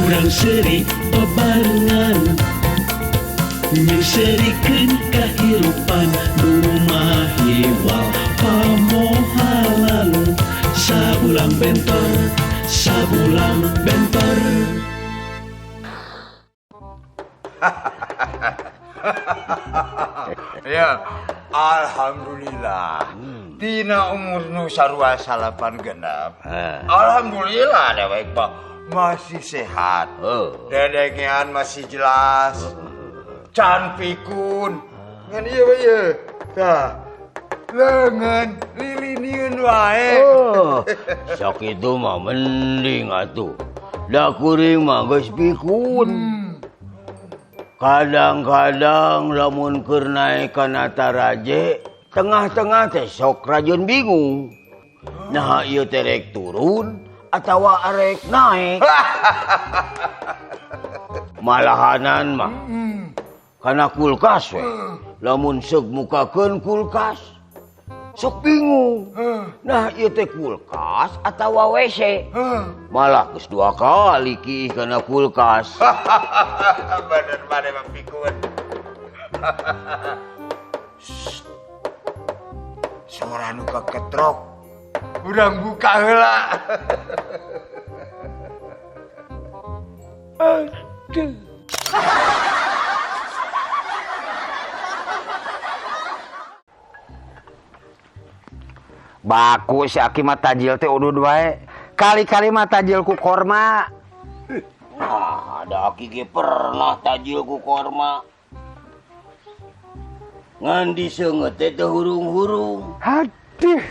Urang seuri babarengan, Nyeungseurikeun kahirupan nu mahiwal pamohalan. Sabulang bentor, sabulang bentor. Ya, alhamdulillah. Tina umur nu sarua 96. Alhamdulillah dewek mah masih sehat. Dedengean masih jelas. Can pikun. Ngan ieu we ieu. Tah. Leungeun lilinieun wae. Oh, sakitu mah mending atuh. Da kuring mah geus pikun. Kadang-kadang lamun keur naek kana taraje, tengah-tengah teh sok rajin bingung. Nah, ieu teh rek turun atawa arek naek. Malahanan mah kana kulkas we. Lamun seug mukakeun kulkas, sok bingung. Nah, ieu teh kulkas atawa WC. Malah geus 2 kali kiih kana kulkas. Bener maneh mah pikun. Sora nu kaketrok. Urang buka heula. Aduh. Baku si Aki mah tajil teh udud wae. Kali-kali mah tajil ku korma. Nah, ada Aki ge pernah tajil ku korma. Ngan diseungeut teh teu hurung-hurung. Aduh.